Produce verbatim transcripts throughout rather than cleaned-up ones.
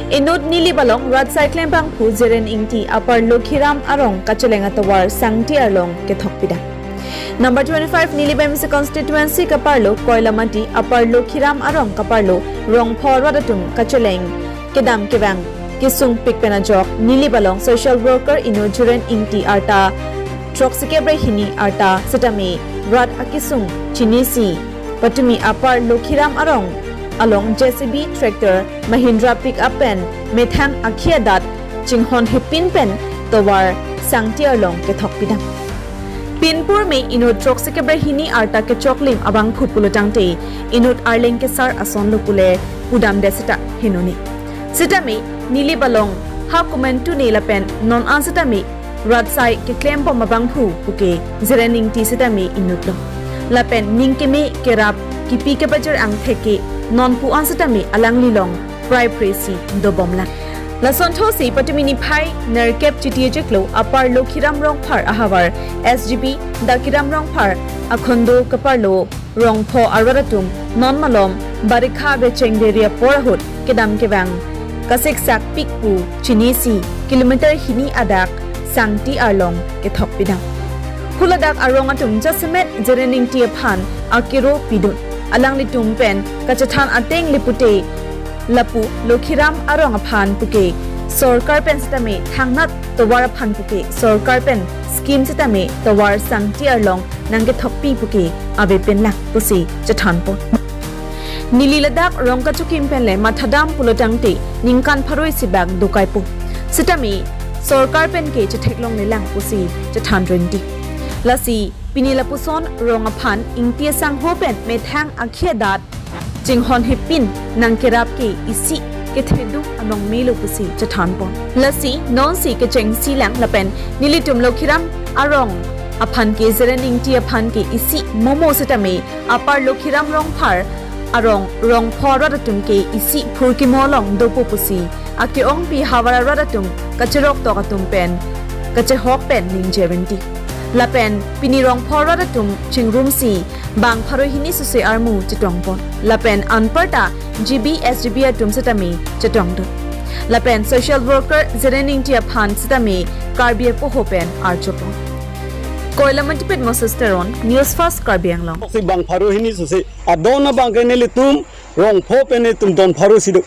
Inut Nilip along rat asai klembangphu Jeren Ingti Upper Lokhiram arong kacheleng atovar Sangti arlong kethok pidam. Number twenty-five Nilip M C constituency kaparlo Koilamati Upper Lokhiram arong kaparlo Rongpho arat atum kacheleng kedam kevang kesung pik pen ajok Nilip along social worker inut Jeren Ingti arta throksi kebre hini arta setame rat akesung chinisi patumi Upper Lokhiram arong along J C B, tractor, Mahindra pickup pen methang akhi adat chinghon hepin pen tovar Sangti arlong kethok pidam. Pinpur me inut throksi kebre hini arta kechoklim abangphu pulotangte inut arleng kesar ason lo pule pudamde seta henone. Setame Nilip along ha komantu ne lapen non an setame rat asai keklembom abangphu puke Jeren Ingti setame inut lo. Lapen ning keme kerap kipi kebajar angthek ke non pu an setame alanglilong prai presi dobomlang. Lason thotsi patumi niphai nerkep chiti ajiklo Upper Lokhiram Rongphar ahavar S G B Dakiram Rongphar akhondo kaparlo Rongpho arat atum non malom barikha becheng deri apor ahut kedam kevang kasiksak pik pu chinisi kilometer hini adak Sangti arlong kethok pidam. Huladak arong atum jasemet Jeren Ingti aphan akero pidun. Alanglitum pen kachethan ateng le pute lapu Lokhiram arong aphan puke sorkar pen setame thangnat tovar aphan puke sorkar pen scheme setame tovar Sangti arlong nangkethokpi puke ave penlang pusi chethanpon. Neli ladak rong kachokim pen le mathadam pulotangte ningkan pharo isi bak dokaipo. Setame sorkar pen ke chetheklonglelang pusi chethan renti. Lasi pini lapuson rong aphan Ingti asangho pen methang akhi adat chinghon hepin nangkerap ke isi kethedung anong melo pusi chethanpon. Lasi nonsi kechengsi lang lapen nelitum Lokhiram arong aphan ke Jeren Ingti aphan ke isi momo setame Upper Lokhiram Rongphar arong Rongpho arat atum ke isi phurkimo along dopo pusi ake-ongpi havar arat atum kacherok tok atum pen kachehok pen ningje renti. Lapen pini Rongpho arat atum chingrumsi bang pharo hini suse armu chetongpon. Lapen anparta G B S G B atum setame chetongdun. Lapen social worker Jeren Ingti aphan setame Karbi apoho pen arjupon. Koilamati pen Moses Teron, News First Karbi Anglong. Si bang pharo hini suse adon abang ke nelitum Rongpho pen nelitum don pharo si do.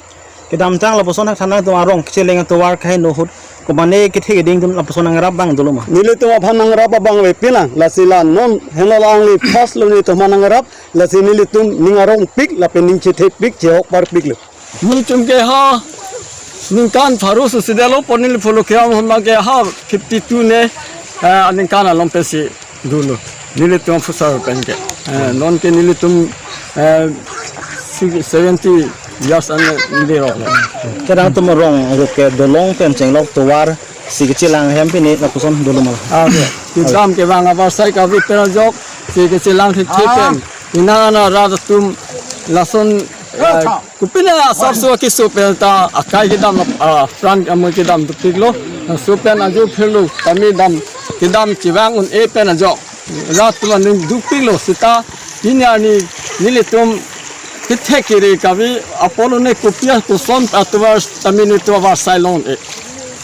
Kedamtang lapuson hak thanang atum arong kecheleng atovar kaheno ahut komane kethe keding atum lapuson nangrap abang dolo ma? Nelitum aphan nangrap abang ave pinlang, lasi la non henlo la angli first lo nelitum aphan nangrap, lasi nelitum ning arongpik lapen ning chethepik chehokparpik lo. Nelitum ke ha ningkan pharo suse dolo pon neli pholo ke hom ke ha fifty two ne, eh, ningkan along pensi dolo. Nelitum phusar pen ke. Eh, non ke nelitum, eh, si-, seventy years an neli rok. Kedang atum arong rup ke dolong pen chenglok tovar si kechelang hem pini lapuson dolo ma? Ah, oke. Kedam kevang avarsai kave pen ajok si kechelang thekthek pen. Ina ana rat atum lason, eh, kopine asapso keso pen ta akai kedam, ah, pran amoi kedam dopiklo. Laso pen ajo phirlo tame dam kedam kevang un-e pen ajok rat atum aning dopiklo seta pini arni nelitum kethek kere kave apotlo ne kopi akoson atovar tame nelitum avarsai long-e.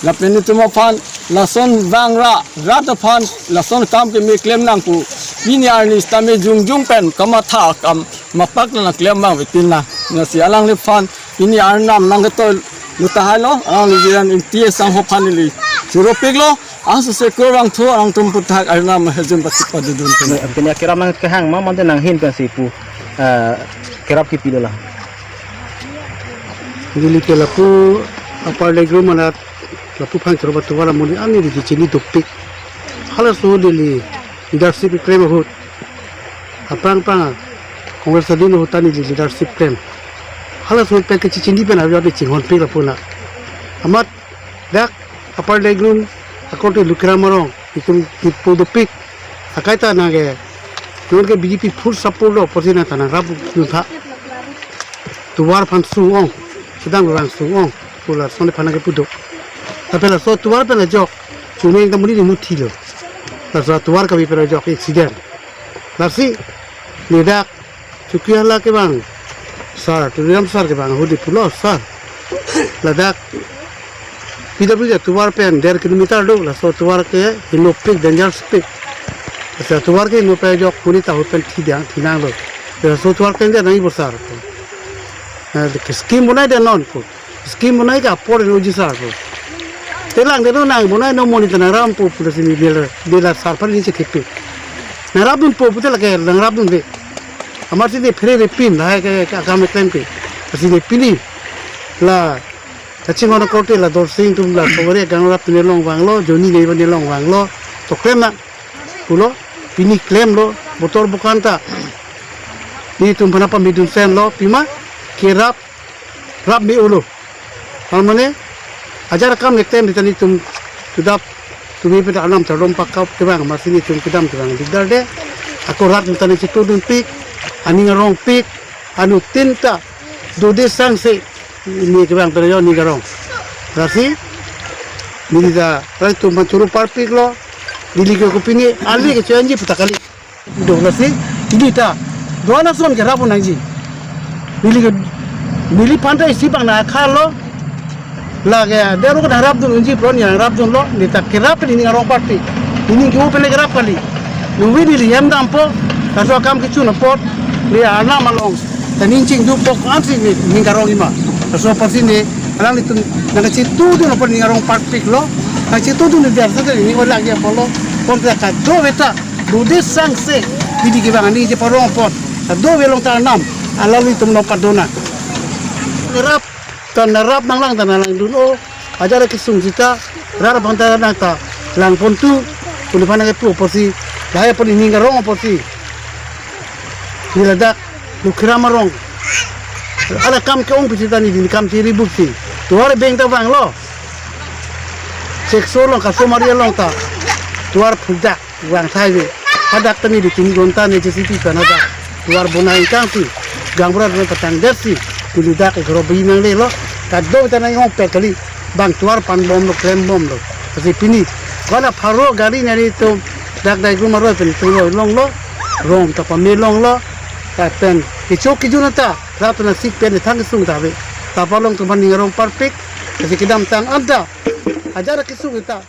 Lapen nelitum aphan lason vangra rat aphan lason kam keme klem nang pu pini arni sitame jongjong pen kamatha akam mapak nangklem abang ave pinlang. Lasi alangliphan pini arnam nangketoi lo tahai lo, alangli Jeren Ingti asangho aphan neli chiropiklo. Angsose kurvangthu alangtum aphuthak arnam hejun pasi padodun pin. Pini akerap nangkehang ma mate nanghin pensi pu, eh, kerap kipilo la? Neli ke lapu Upper Lokhiram anat lapu aphan choro batu wala muni ani di chini dopik. Halaso neli leadership klem ahut. Aphrang aphrang Congress adin ahut ta neli leadership klem. Halaso pen kechechini pen avi avi chinghonpik lapu na. Amat dak Upper Lokhiram akorte Lokhiram arong itum kipu dopik. Akai ta nangke non ke B J P full support lo pusi nang ta nangrap nuntha. Tovar aphan sung-ong, sedang orang sung-ong, pu lason aphan nangkepu do. Tapi laso tovar pen ajok, sung-ong ta muni ni muthi lo. Laso tovar kave pen ajok accident. Lasi, neli dak, Chokihola kevang, sir, Tuliram sir kevang, ahut neli pulo, sir. Ladak P W D atovar pen der kilometer do, laso atovar ke hinopik, dangerous pik. Laso atovar ke hino pen ajok monit ahut pen thi dang, thi nanglo. Laso atovar ke der nangji bo sar. Eh, ke scheme bonai det non ko. Scheme bonai ke apor eno ji sar ko. Te langdet non, nang bonai non, monit ta nangrappo pu lasi neli la, neli la sar aphan neli chethepi. Nangrapdunpo pu te lake nangrapdunde. Amatsi ne pherere pin lahai ke, ke akam klem ke. Lasi ne pini la kachinghon akorte la Dorsing atum la sogore gang rap ne longvanglo, joni ne ne longvanglo, to klem nang pulo, pini klemlo, botor bokan ta nelitum aphan pamedun senlo, pima kerap, rap me-olo. Tar mane ajar akam ektem sita nelitum kedap tumi pen arnam ta rom pakap kevang, amatsi nelitum kedam kevang dikdar de. Ako rat ta ne chetudunpik, aning arongpik, anuttin ta dode sangse ne kevang ta yo aning arong. Lasi neli ta rat atum aphan choro parpiklo, neli ke kopine ale ke choyanji pu ta kali. Do lasi neli ta do-an ason kerap nangji. Neli ke, neliphan ta isi bang nangkharlo. Lake dero ke nangrapdun unji, pron nangrapdunlo, neli ta kerap pen ining arong parpik. Ining ke-o pen kerap kali. Nungve neli hem dampo, laso akam kechun apot, neli arnam along ta ning chingduk pok ansi ne ining karongji ma. Laso apotsi ne alanglitum nangkachetudun apot ining arong parpiklo. Nangchetudun ne dia sa ne ining olak ya polo. Pon ta kadokave ta dode sangse neli kevang aning cheparong apot, kadokave along ta arnam alanglitum along padona. Rap ta nangrap nanglang ta nanglangdun-o, ajar kesung sita rat abang ta nang ta langpontu, pu neliphan nangkepu apotsi, lahai apot ining arong apotsi neli ladak Lukhiram arong, ala kam ke-ong pu sita neli kam chiri buksi. Tovar beng ta vanglo. Sekso along, Kasomari along ta tovar phuldak vang thai ve. Hadak ta nelitum gonta ne J C B pen hadak tovar bonai ingkangsi, gaonbura pen patangdetsi, neli dak eghoro bi nanglelo, kadokave ta nang-ongpet kali, bang tovar panbomlo, klembomlo. Lasi pini ko-an apharo gari nelitum dak Daigum aroi pen tum roi longlo, rong ta pame longlo, lapen kecho kejun ta rat ta nasik pen ethang kesung ta ave. Lapu along atum aphan ining arong parpik, lasi kedamtang anta ajar kesung ta